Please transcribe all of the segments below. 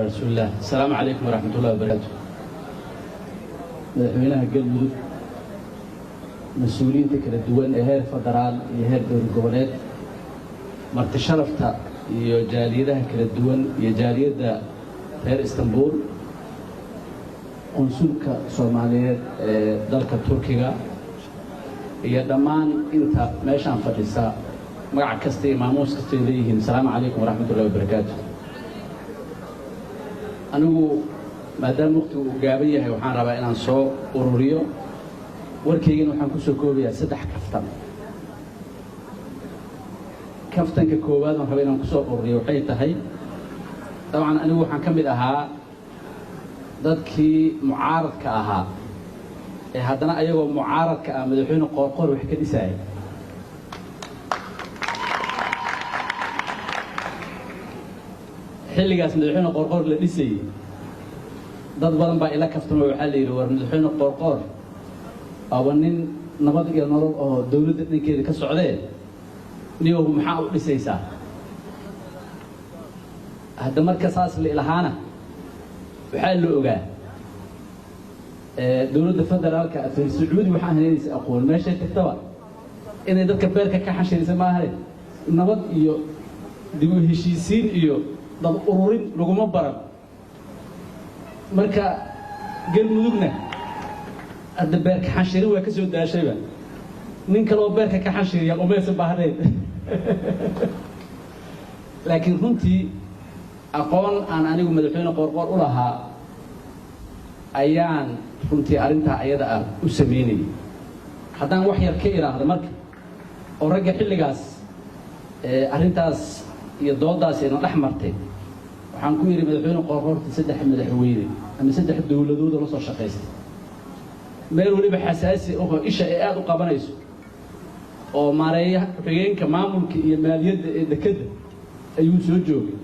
Rasuulilah. Asalaamu calaykum waraxmat ullahi wabarakaatu. Madaxweynaha Galmudug, mas-uuliyiinta kala duwan ee heer federaal iyo heer dowlad goboleed, marti sharafta iyo jaaliyadaha kala duwan iyo jaaliyadda reer Istanbul, qunsulka Soomaaliyeed ee dalka Turkiga iyo dhammaan inta meeshaan fadhisa, magac kasta iyo maamuus kasta ay leeyihiin, asalaamu calaykum waraxmat ullahi wabarakaatu. Anigu maadaama waqtigu uu gaaban yahay, waxaan rabaa inaan soo ururiyo warkaygana. Waxaan ku soo koobayaa saddex kaftan. Kaftanka koowaad aan raba inaan ku soo ururiyo waxay tahay, dabcan anigu waxaan ka mid ahaa dadkii mucaaradka ahaa ee haddana ayagoo mucaaradka ah madaxweyne Qoorqoor wax ka dhisaaya. Xilligaas madaxweyne Qoorqoor la dhisayey, dad badan baa ila kaftamo. Waxaa la yidhi, war madaxweyne Qoorqoor aba nin nabad iyo nolol oo dowladda dhankeeda ka socdee, niyow maxaa u dhisaysaa? Hadda marka saas la ilahaana, waxaa la ogaa dowladda federaalka afar Sacuudi waxaan hanaynaysa aqoon meeshay tagtaba inay dadka beerka ka xashiraysa maahane, nabad iyo dib u heshiisiin iyo dad ururin laguma baran. Marka Galmudugna hadda beerka xanshirin waa ka soo daashayba, nin kaleoo beerka ka xanshiriya umaysan baahnayn. Laakiin runtii aqoon aan anigu madaxweyne Qoorqoor u lahaa ayaan runtii arrintaa ayada ah u samaynayay. Haddaan wax yar ka idhaahdo marka, oo ragga xilligaas arrintaas iyo dooddaas ayna dhex martay, waxaan ku yidhi, madaxweyne Qoorqoorta saddex madaxweyne ama saddex dowladood oo la soo shaqaystay, meel weliba xasaasi ahoo isha ay aada u qabanayso oo maareeya ku-xigeenka maamulka iyo maaliyadda ee dekedda ayuu soo joogay.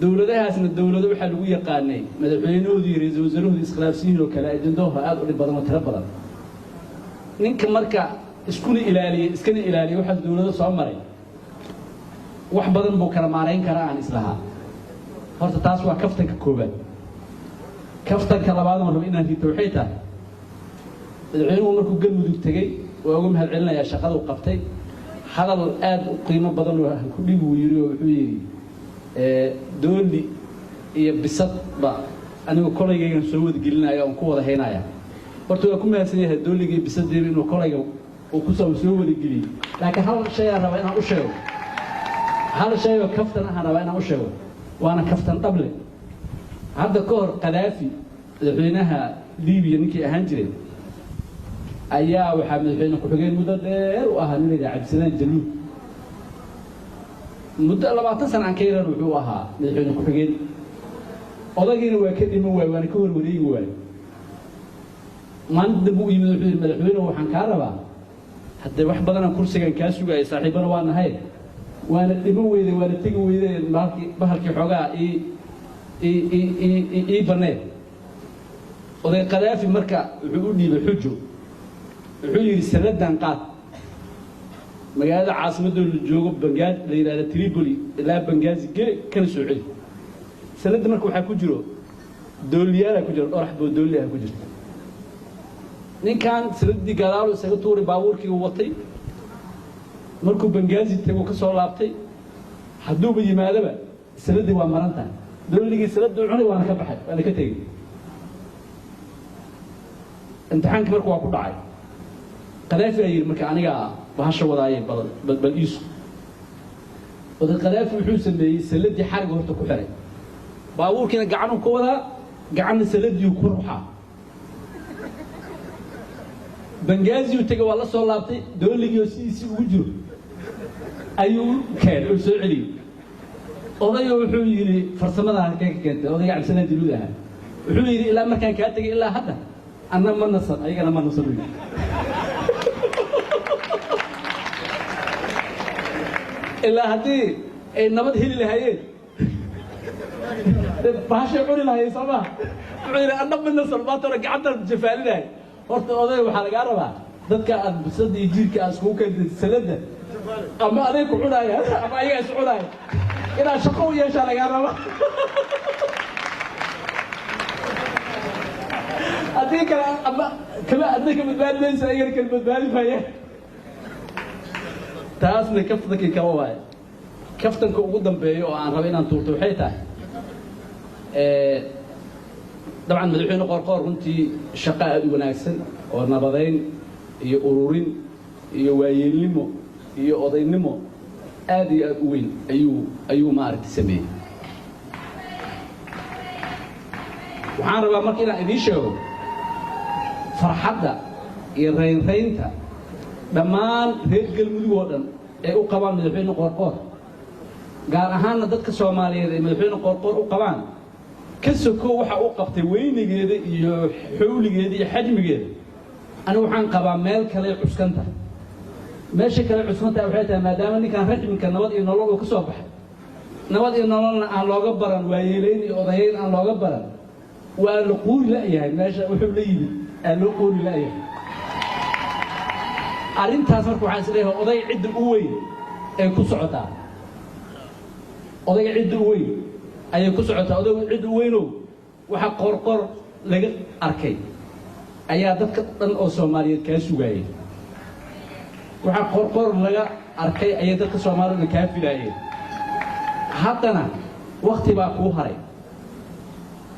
Dowladahaasna dowlado waxaa lagu yaqaanay madaxweynahoodii iyo ra-iisul wasaarahooda iskhilaafsiyiin oo kale, ajandahoha aada u dhib badan oo tiro badan. Ninka marka iskuna ilaaliyey iskana ilaaliyey waxaas dowlado soo maray, wax badan buu kala maarayn karaa aan islahaa. Horta taas waa kaftanka koowaad. Kaftanka labaad oon rabo inaan rito waxay tahay, madaxweynuhu markuu Galmudug tegey, waa uga mahad celinayaa shaqaduu qabtay. Hadal aad u qiimo badan oo ku dhib uu yidhi, oo wuxuu yidhi, dooli iyo bisadba anigu kolaygaygan soo wadagelinaya oon ku wada haynaya. Horta waa ku mahadsan yahay dooliga iyo bisadiiba inuu kolayga uu kusoo soo wadageliyey. Laakiin hal shay aan rabaa inaan u sheego, hal shay oo kaftan ahaan rabaa inaan u sheego, waana kaftan dhable. Hadda ka hor Khadaafi, madaxweynaha Libiya ninkii ahaan jiray, ayaa waxaa madaxweyne ku-xigeen muddo dheer u ahaa nin la yidhaha Cabdisalaan Jaluud. Muddo 20 sana aan ka yaran wuxuu ahaa madaxweyne ku-xigeen. Odagiina waa ka dhiman waay, waana ka warwareegi waay. Maalinta dambe u yimid, wuxuu yidhi, madaxweyne, waxaan kaa rabaa haddee wax badanaan kursigan kaa sugayay, saaxiibana waa nahay, waana dhiman weyde, waana tegi weyde, bahalkii xoogaa ii bannee. Oday Khadaafi marka wuxuu u dhiibay xujo. Wuxuu yidhi, sanaddan qaad, magaalada caasimadoo la joogo Bangaa la yidhahda Tripoli ilaa Bengaazi gele, kana soo celi. Sanadda marka waxaa ku jiro dooliyaalaa ku jiro, dhowr xaboo dooli ah ku jirta. Ninkan sanaddii gadaalu isaga tuuray baabuurkii uu watay. Markuu Bengaazi tago ka soo laabtay, hadduuba yimaadaba sanaddii waa maran tahay. Dooligii sanadduu cunay, waana ka baxay, waana ka tegey. Imtixaankii marka waa ku dhacay. Khadaafi aa yidhi, marka anigaa bahasha wadaayay, bal iisu. Oday Khadaafi wuxuu sameeyey, saladii xariga horta ku xiray, baabuurkiina gacanuu ka wadaa, gacanna saladiiu ku ruxaa. Bengaaziu tegey, waa la soo laabtay, dooligii oo sidiisii ugu jiro ayuu keenay oo soo celiyey. Odayga wuxuu yidhi, farsamadaa halkee ka keentay? Odayga Cabdisalaan Jaluud ahaa wuxuu yidhi, ilaa markaan kaa tegay ilaa hadda anna ma nasan, ayagana ma nasan, buu yidhi. Ilaa haddii ay nabad heli lahaayeen, bahashay cuni lahayeen, soo maa? Wuxuu yidhi, anna ma nasan, maanta hore gacantaan jafaalinahay. Horta odayga waxaa lagaa rabaa, dadka aad bisada iyo jiirka aad iskugu keentay saladda, ama aday ku cunaaya ama ayagaa is cunaaya, inaad shaqo u yeeshaa lagaa rabaa. Haddii kale ama kama adna ka badbaadi maysa, ayagana kala badbaadi maayaan. Taasna kaftankii kaba waaye. Kaftanka ugu dambeeyo oo aan rabo inaan tuurto waxay tahay, dabcan Madaxweyne Qoorqoor runtii shaqo aad u wanaagsan oo nabadayn iyo ururin iyo waayeelnimo iyo odaynimo aad iyo aad u weyn ayuu maaragtay sameeyey. Waxaan rabaa marka inaan idiin sheego farxadda iyo raynraynta dhammaan reer Galmudug oo dhan ay u qabaan Madaxweyne Qoorqoor, gaar ahaanna dadka Soomaaliyeed ay Madaxweyne Qoorqoor u qabaan, ka sokow waxa uu qabtay weynigeeda iyo xowligeeda iyo xajmigeeda. Anigu waxaan qabaa meel kale cuskan tahay. Meesha kale cuskan tahay waxay tahay, maadaama ninkan raxminka Nabad iyo Nolol uu ka soo baxay, Nabad iyo Nololna aan looga baran waayeelayn iyo odayayn aan looga baran, waa la quuri la'yahay. Meesha wuxuu la yimid aa loo quuri la'yahay arrintaas. Marka waxaan is leeyahay, oday cidda u weyn ay ku socotaa, odayga cidda u weyn ayay ku socotaa. Odaygu cidda u weynow, waxa Qoorqoor laga arkay ayaa dadka dhan oo Soomaaliyeed kaa sugaayay. Waxa Qoorqoor laga arkay ayay dadka Soomaalida kaa filaayeen. Haddana wakti baa kuu haray.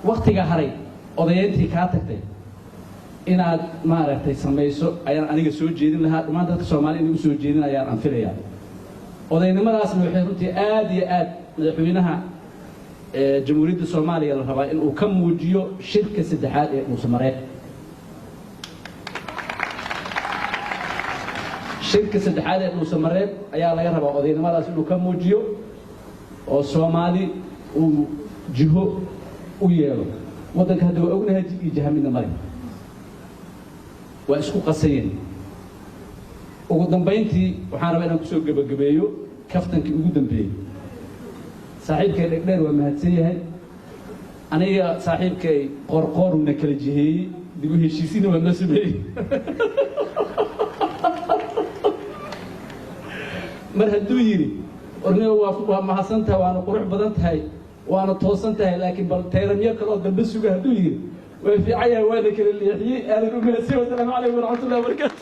Waktiga haray, odayayntii kaa tagtay inaad maaragtay samayso ayaan aniga soo jeedin lahaa. Dhammaan dadka Soomaalida inay u soo jeedin ayaan aan filayaa. Odaynimadaasna waxay runtii aad iyo aad madaxweynaha Jamhuuriyadda Soomaaliya la rabaa in uu ka muujiyo shirka saddexaad ee Dhuusamareeb. Shirka saddexaad ee Dhuusamareeb ayaa laga rabaa odaynimadaas inuu ka muujiyo oo Soomaali uu jiho u yeelo. Waddanka hadda waa ognahay, jid iyo jaha midna male, waa isku qasayeen. Ugu dambayntii, waxaan rabaa inaan kusoo gebagabeeyo kaftankii ugu dambeeyey. Saaxiibkay Dhegdheer waa mahadsan yahay. Aniga saaxiibkay Qoorqooruna kala jiheeyey, dib u heshiisiina waa noo sameeyey. Mar hadduu yidhi, "Orniga waa mahadsan tahay, waana qurux badan tahay, waana toosan tahay, laakiin bal tayramyo kale oo dambe suga," hadduu yidhi, waa fiican yahay, waana kala leexiyey. Aadan u mahadsan. Wasalaamu calaykum waraxmatullahi wabarakaatu.